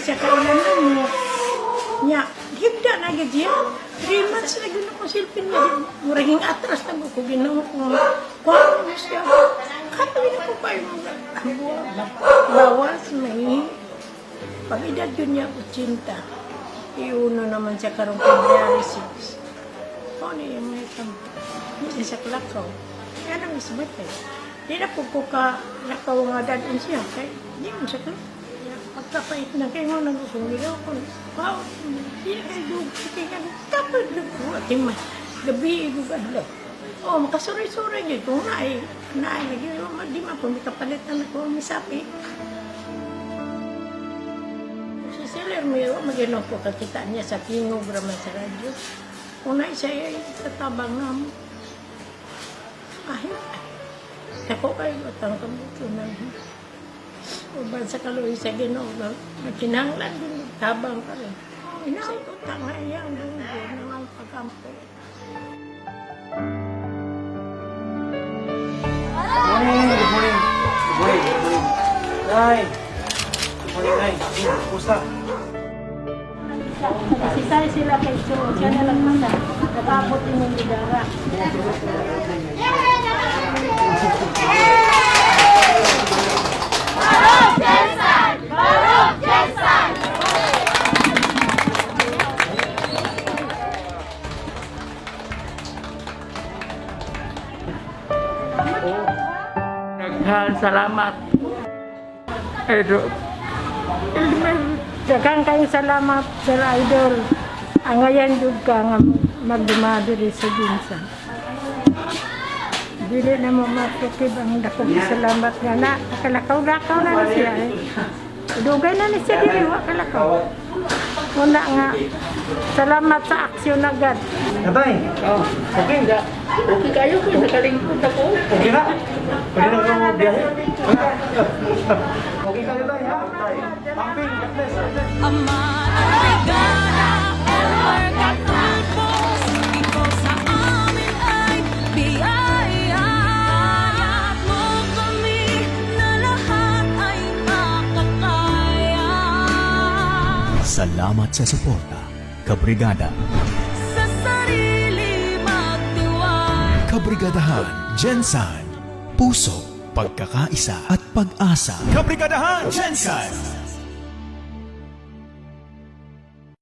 siya kailan mo. Nya, higda na gid siya. 3 months na gid ako silpin niya. Muraging atras na ko Ginoo ko. Kuha mo siya. Katuloy na ko pa yung bawas may pag edad yun niya 80. Iuno naman siya karong February 6. Mao ni yung may tam. Hindi siya kalakaw. Kaya nang isbat eh. Di na po ko ka lakaw nga dadon siya. Kaya di mo siya kalakaw. Pagkapait na kayo mo nagsusumigaw ko. Wow, di na kayo dug. Sige nga, tapos ko. At yung gabi, igug adlaw. Oh, makasuray-suray yun. Kung naay, naay, lagi, di ma po, may kapalit na ako, may sapi. Si Seller, may magino ko kakita niya sa tingog raman sa radyo. Kung na siya ay tatabang na mo. Ay, ako kayo, atang kabuto na. Uban sa kaluoy sa Ginoo, nagkinahanglan din tabang ka rin. Oh, inasay ko tanga iyang dunggo ng ang pagkampo. Morning, good morning. Good morning, good morning. Nay. Good morning, Nay. Kumusta? Nagsisay sila kay Cho, siya na lang masa. Nakabot inyong lidara. Daghan salamat. Idol. Daghang kayong salamat, Sir Idol. Angayan jud ka nga magdumadiri sa Ginsan. Dili na mo matukib ang dakong salamat nga na. Nakalakaw-lakaw na ni siya eh. Dugay na ni siya dili wa kalakaw. Una nga. Salamat sa aksyon agad. Natay. Oh. Okay. Okay kayo ko nakalingkod ako. Okay na. Pwede na kayo biyahe. Okay kayo, Tay, ha? Pamping, God bless. God bless. Ama ng brigada, Elmer Katulpos, ikaw sa amin ay biyaya. Kaya't mo kami na lahat ay makakaya. Salamat sa suporta, Kabrigada. Sa sarili magtiwala. Kabrigadahan, Gensan. Puso, pagkakaisa at pag-asa. Kabrigadahan, Gensan!